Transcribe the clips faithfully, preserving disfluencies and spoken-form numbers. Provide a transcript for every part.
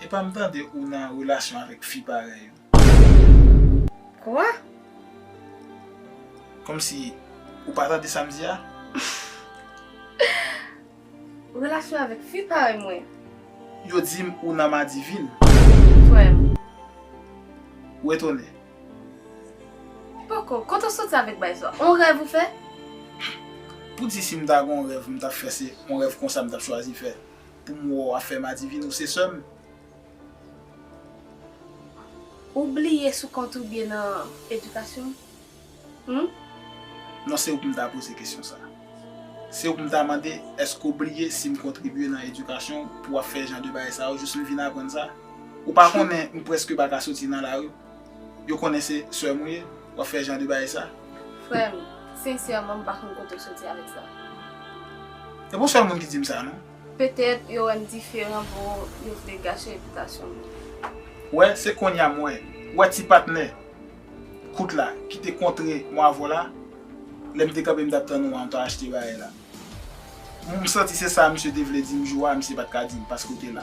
Epa m tande ou nan relasyon avèk fi parèy ou. Kwa? Kòmsi ou pa tande sa m di a? Relasyon avèk fi parèy mwen? Yo di m ou nan madivin. Frè m. Ou etone? Poko, kote w soti avèk bagay sa? On rèv ou fè? Pou di si m ta gen yon rèv m t ap fè, se yon rèv konsa m t ap chwazi fè. Pou m wè w ap fè madivin, ou se sè m. Ou bliye si w kontribye nan edikasyon m? Hmm? Non, se ou pou m ta poze kesyon sa. Se ou pou m ta mande, èske w bliye si m kontribye nan edikasyon w pou w ap fè jan de bagay sa yo, jis m vin aprann sa? Ou pa konnen m prèske pa ka soti nan lari? Yo konnen se sè m ou ye, w ap fè jan de bagay sa? Frè m, sensèman, m pa konn kote w soti avèk sa. E pa w sèl moun ki di m sa, non. Petèt yo wè m diferan, bon, yo vle gache repitasyon m. Wè, se kounye a m wè. Wè ti patnè kout la, ki te kontre mwen avè w la, lè m te kanpe m t ap tann ou an, w ta achte bagay la. M santi se sa misye te vle di m jou a, misye pa t ka di m, paske w te la.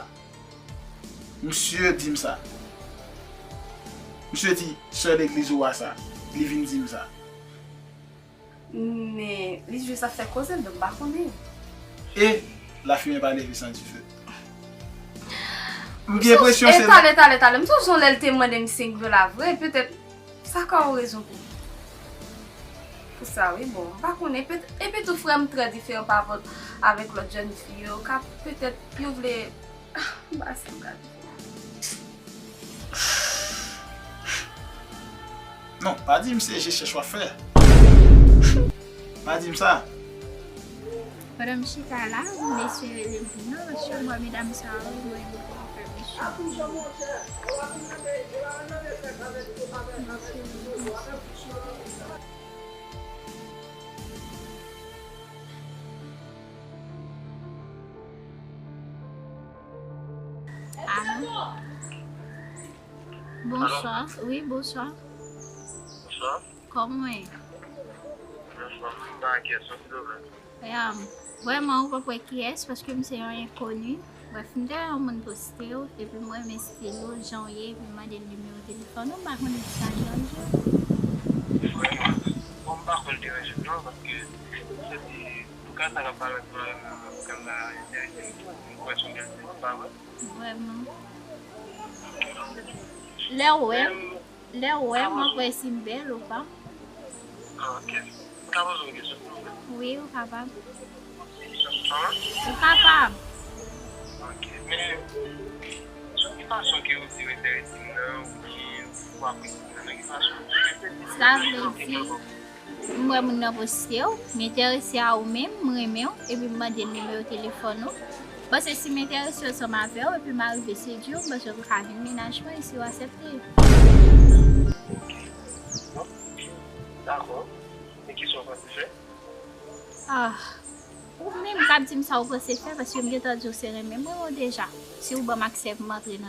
Misye di m sa. Misye di, sè legliz ou a sa. Li vin di m sa. Men, li jis ap fè koze l, donk m pa konnen. E lafimen pa leve san dife. M gen enpresyon se. Talè, talè, talè. M sonje yon lè l te mande m senk dola vre, petèt sa ka yon rezon pou, pou sa, wi, bon, m pa konnen. Epi tou, frè m trè diferan pa rapò avèk lòt jèn fi yo, ka petèt yo vle, ah, m pa sa m ka di. Non, pa di m se je chèch w ap fè. Pa di m sa. Pandan m chita la, mesye rele m vin nan, paske m wè medam sa yo, yo renmen fè mesye. Alo? Bonswa. Wi, bonswa. Bonswa. Kòman w ye? Anfòm, m pa gen kesyon, silvouplè. Em, vrèman, ou pa kwè kiyès, paske m se yon enkoni. Brèf, m te wè yon moun poste w, epi m renmen estil ou, jan w ye, epi m mande l nimewo telefòn ou, m pa konnen si sa deranje w. Vrèman, bon, m pa kwè l deranje m non, paske se te, poukisa l ap pale ansanm avè m, poukisa l la enterese m tou, m kwè se yon bèl fi, pa vre? Vrèman. Lè w wè m, lè w wè m, w ap wè si m bèl ou pa. Ah, ok. M ka poze w yon kesyon, silvouplè? Wi, ou kapab. Kòman? Ou kapab. Ok. Men, sou ki fason ke w di w enterese m nan, oubyen ou apresye m nan, nan ki fason? Sa vle di, m wè moun nan poste w, m enterese a ou menm, m renmen w, epi m mande nimewo telefòn ou. M panse si m enterese ansanm avè w, epi m arive sedui w, m panse w ka vin mennaj mwen, si w aksepte. Ok. Bon. Dakò. Men kisa w panse fè? Ah, ou menm k ap di m sa ou panse fè, paske m gentan di w se renmen mwen ou deja. Si ou ban m aksè pou m antre nan